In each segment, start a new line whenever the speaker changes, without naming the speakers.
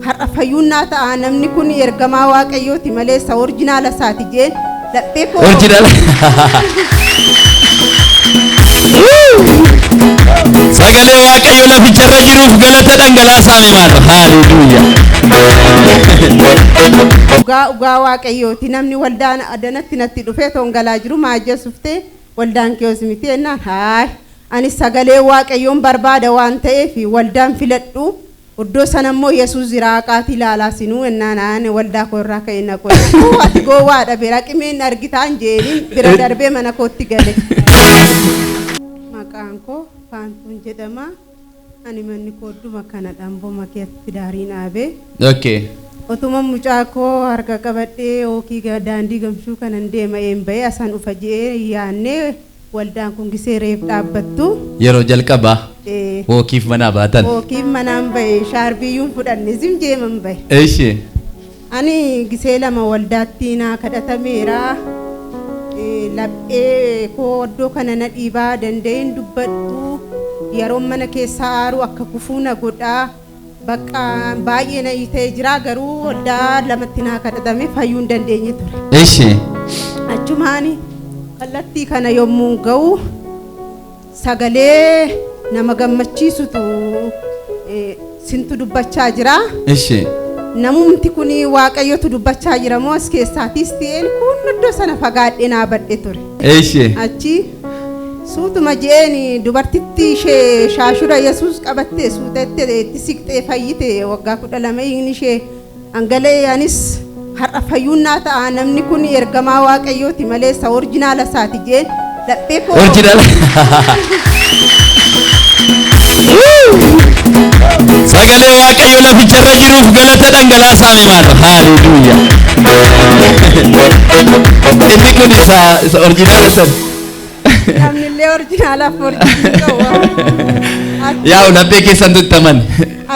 Har'a fayyuun naa ta'a, namni kun ergamaa Waaqayyooti malee isa orjinaala isaati jeen laphee koo.
Original. Sagalee Waaqayyo laficharra jiruuf galata dhangalaasaa mee maalo. Haaleluyyaa.
Dhugaa dhugaa Waaqayyooti, namni waldaan adanatti natti dhufee toongalaa jiru maajjesuftee waldaan keessa miti jennaan, haay, ani sagalee Waaqayyoon barbaada waan ta'eef waldaan filadhu, iddoo sana immoo Yesuus jiraaqaati ilaalaa sinuu jennaan, ani waldaa koo irraa ka'e na qola. Ati gowwaadha, bira qimeen argitaan jeeniin bira darbee mana kootti gale. Maqaan koo Faantuun jedhama. Ani manni koo idduma kana dhamboma keessatti daariin dhaabee. Otuma mucaa koo harka qabadhee ookii daandii gamshuu kanan deema een bahee asan dhufa je'ee yaannee, waldaan kun gisee reef dhaabbattu.
Yeroo jalqabaa wookiif manaa baatan.
Ookiif manaan bahe, shaarbiyyuun fudhanne zim jeeman bahe.
Eshi.
Ani gisee lama waldaatti naa kadhatameera. Laphee koo iddoo kana na dhiibaa, danda'een dubbadhu, yeroo mana keessa aaru akka kufuu na godhaa. Bakka baay'ee na ta'ee jira, garuu waldaa lamatti naa kadhatame fayyuu hin dandeenye ture.
Eshi.
Achumaan kallattii kana yommuu ga'u sagalee nama gammachiisutu sintu dubbachaa jira.
Eshi.
Namumti kun Waaqayyotu dubbachaa jira moo as keessaatis ta'een kun iddoo sana fagaadhee naabadhe ture.
Eshi.
Achi suutuma je'een dubartitti ishee shaashura Yesuus qabattee suutette itti siqxee fayyite waggaa 12 hiikni ishee hangalee, anis har'a fayyuun naa ta'a, namni kun ergamaa Waaqayyooti malee isa orjinaala isaati jeen laphee koo.
Original. Sagalee Waaqayyo laficharra jiruuf galata dhangalaasaa mee maalo. Haaleluyyaa. Inni kun isa original san.
Namni illee orjinaalaaf orjinii qabu.
Yaa'u laphee keessan tuttaman.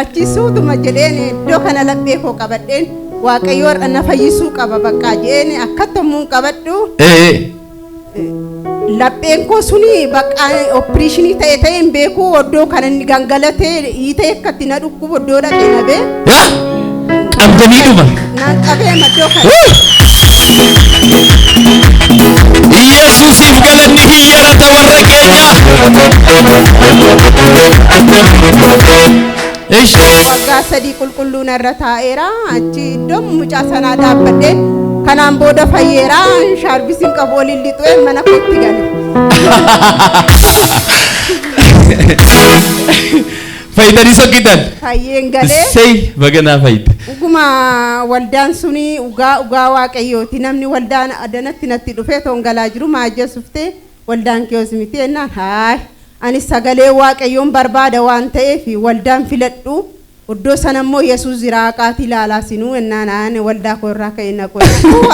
Achi suutuma jedheen iddoo kana laphee koo qabadheen, Waaqayyo har'a na fayyisuu qaba bakka jedheen akka tommuun qabadhu. Lapheen koo suni bakka opereeshinii ta'e ta'e hin beeku, iddoo kana inni gangalatee hiitee akkatti na dhukkubu iddoo dhaqee na bee.
Yaa qabdanii dhuma.
Naan qabee iddoo kana.
Yesuusiif galanni hiyyarata warra keenya. Ishi.
Waggaa 3 qulqulluu narra taa'eera. Achi iddoo mucaa sanaa dhaabbadheen kanaan booda fayyeera, shaarbisiin qabu oliin lixu'ee mana kootti gale.
Fayyidanii sokkitan.
Fayyeen galee.
Sey baganaa fayyite.
Dhuguma waldaan suni dhugaa dhugaa Waaqayyooti. Namni waldaan adanatti natti dhufee toongalaa jiru maajjesuftee waldaan keessa miti jennaan, haay, ani sagalee Waaqayyoon barbaada waan ta'eef waldaan filadhu, iddoo sana immoo Yesuus jiraaqaati ilaalaa sinuu jennaan, ani waldaa koo irraa ka'e na qola.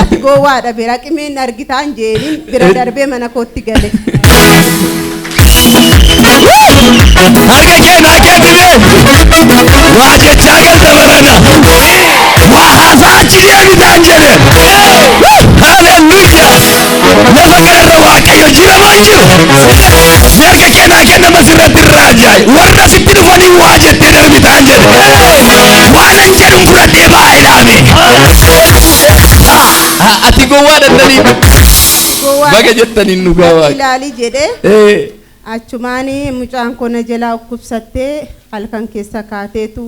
Ati gowwaadha, bira qimeen argitaan jeeniin bira darbee mana kootti gale.
Harka kee naa kennime. Waa jechaa galta barana. Waa haasaa achi deebitaan jedhe. Haleluuyaa. Lafa kanarra Waaqayyo jira moo hin jiru? Harka kee naa kennama sirratti raajaayi. Warra sitti dhufanii waa jettee darbitaan jedhe. Waan an jedhu fudhadhee baay'ee dhaame. Ati gowwaa dandanii.
Gowwaa
Baga jettaniin dhugaa Waaqa.
ilaali jedhee. Achumaan mucaan koo na jalaa dhukkubsattee halkan keessa kaateetu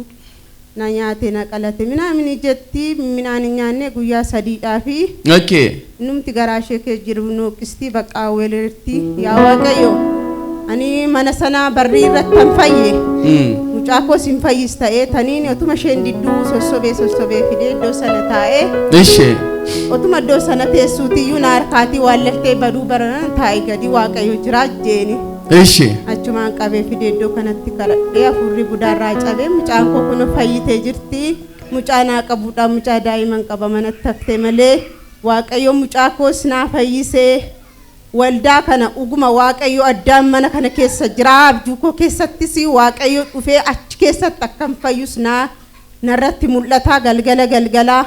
na nyaate na qalate minaamini jetti, midhaan hin nyaanne guyyaa sadiidhaa fi numti garaa ishee keessa jiru nuuqisti baqqaa welerti. Yaa Waaqayyo, ani mana sanaa barrii irratti kan fayye mucaa koos hin fayyis ta'ee taniin otuma isheen didduu sossobee sossobee fidee iddoo sana taa'ee.
Ishi.
Otuma iddoo sana teessuutiyyuu na harkaatii waan laftee baduu baranan taa'e gadi, Waaqayyo jira jeeni.
Ishi.
Achumaan qabee fidee iddoo kanatti kadhadhee afurri budaarraa cabee mucaan koo kun fayyitee jirti. Mucaa naa qabuudha, mucaa daa'iman qaba manatti haftee malee, Waaqayyo mucaa koos naa fayyisee. Waldaa kana dhuguma Waaqayyo addaan mana kana keessa jira, abjuu koo keessattis Waaqayyo dhufee achi keessatti akkam fayyus naa narratti mul'ata galgala galgalaa.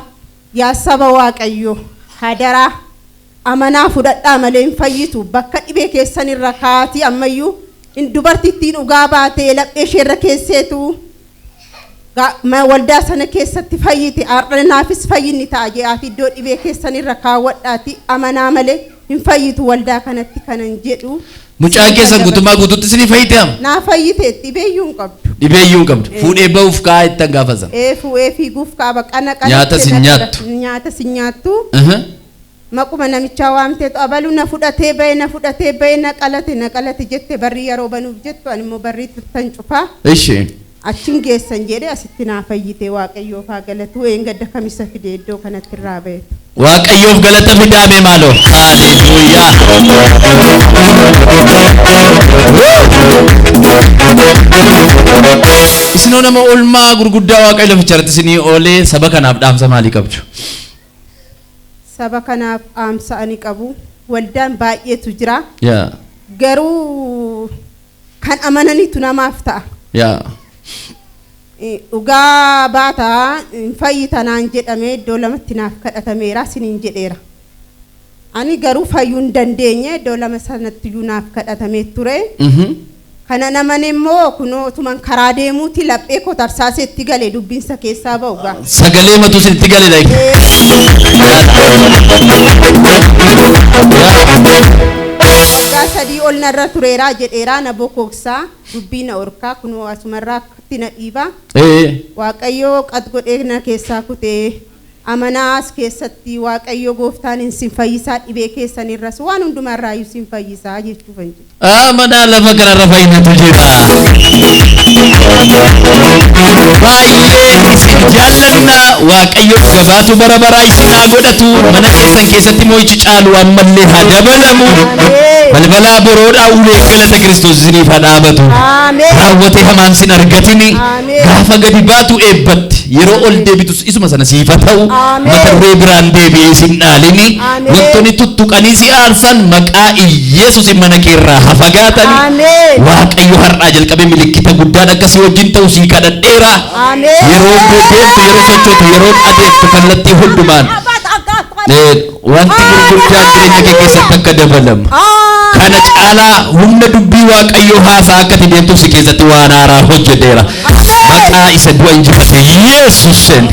Yaa saba Waaqayyo, hadaraa amanaa fudhadhaa malee hin fayyitu. Bakka dhibee keessan irra kaatii ammayyuu in dubartittiin dhugaa baatee laphee ishee irra keesseetu. Waldaa sana keessatti fayyite, har'a naafis fayyinni ta'a jedhaati iddoo dhibee keessanirra kaawwadhaati amanaa malee hin fayyitu waldaa kanatti kanan jedhu.
Mucaan keessan guutummaa guutuutti isinii fayyite amma?
Naa fayyite, dhibeeyyuu hin qabdu.
Dhibeeyyuu hin qabdu. Fuudhee ba'uuf kaa'aa ittan gaafa sana.
Ee, fuudhee fiiguuf kaaba qana qana.
Nyaata sin nyaattu.
Nyaata sin nyaattu. Maquma namichaa waamteetu abaluu na fudhatee bahe, na fudhatee bahe, na qalate, na qalate jette. Barrii yeroo banuuf jettu ani immoo barrii tan cufaa. Achin geessan jedhe, asitti naa fayyite. Waaqayyoof haa galatu. Eengadda kamisa fide iddoo kanatti irraa bahetu.
Waaqayyoof galata fidaame maaloo. Haleluuyaa. Isinoo nama oolmaa gurguddaa Waaqayyo laficha irratti isinii oolee, saba kanaaf dhaamsa maalii qabdu?
Saba kanaaf dhaamsa ani qabu, waldaan baay'eetu jira. Garuu kan amananiitu namaaf ta'a. Dhugaa baataa hin fayyitanaan jedhamee iddoo lamatti naaf kadhatameera isiniin jedheera. Ani garuu fayyuu hin dandeenye, iddoo lama sanattiyyuu naaf kadhatamee ture. Kana naman immoo kunoo otuman karaa deemuuti laphee koo tarsaaseetti galee dubbinsa keessaa ba'u gaa.
Sagalee matu isinitti gale like.
Waggaa 3 ol narra tureeraa jedheeraa, na bokoksaa, dubbii na orkaa, kunoo asumarraa akkatti na dhiibaa. Waaqayyo qad godhee na keessaa kutee, amanaas keessatti Waaqayyo gooftaan hin sin fayyisaa, dhibee keessanirras waan hundumarraayyuu sin fayyisaa jechuufan jedhe.
Amanaa, lafa kanarra fayyinatu jira. Baay'ee isin jaallanna. Waaqayyo gabaatu bara baraa isin haa godhatu. Mana keessan keessatti mo'ichi caalu ammallee haa dabalamu.
Ameen.
Balbala boroodhaa ulee galata Kiristoos isiniif haa dhaabatu.
Ameen.
Raawwatee hamaan sin argatini.
Ameen.
Gaafa gadi baatu eebbatti. Yeroo ol deebitus isuma sana siif haa ta'u.
Ameen.
Mata duree biraan deebi'ee sin dhaalini.
Ameen.
Wantoonni tuttuqanii si aarsan maqaa Iyeesuusin mana keerraa haa fagaatani.
Ameen.
Waaqayyo har'aa jalqabee milikkita guddaan akkasii wajjin ta'u sii kadhadheera.
Ameen.
Yeroo deemtu, yeroo sochootu, yeroo adeemtu kallattii hundumaan wanti gurguddaan jireenya kee keessatti akka dabalamu. Kana caalaa humna dubbii Waaqayyoo haasaa akka ati deemtuuf si keessatti waan haaraa hojjeteera. Maqaa isa du'a injifate Yesuusin.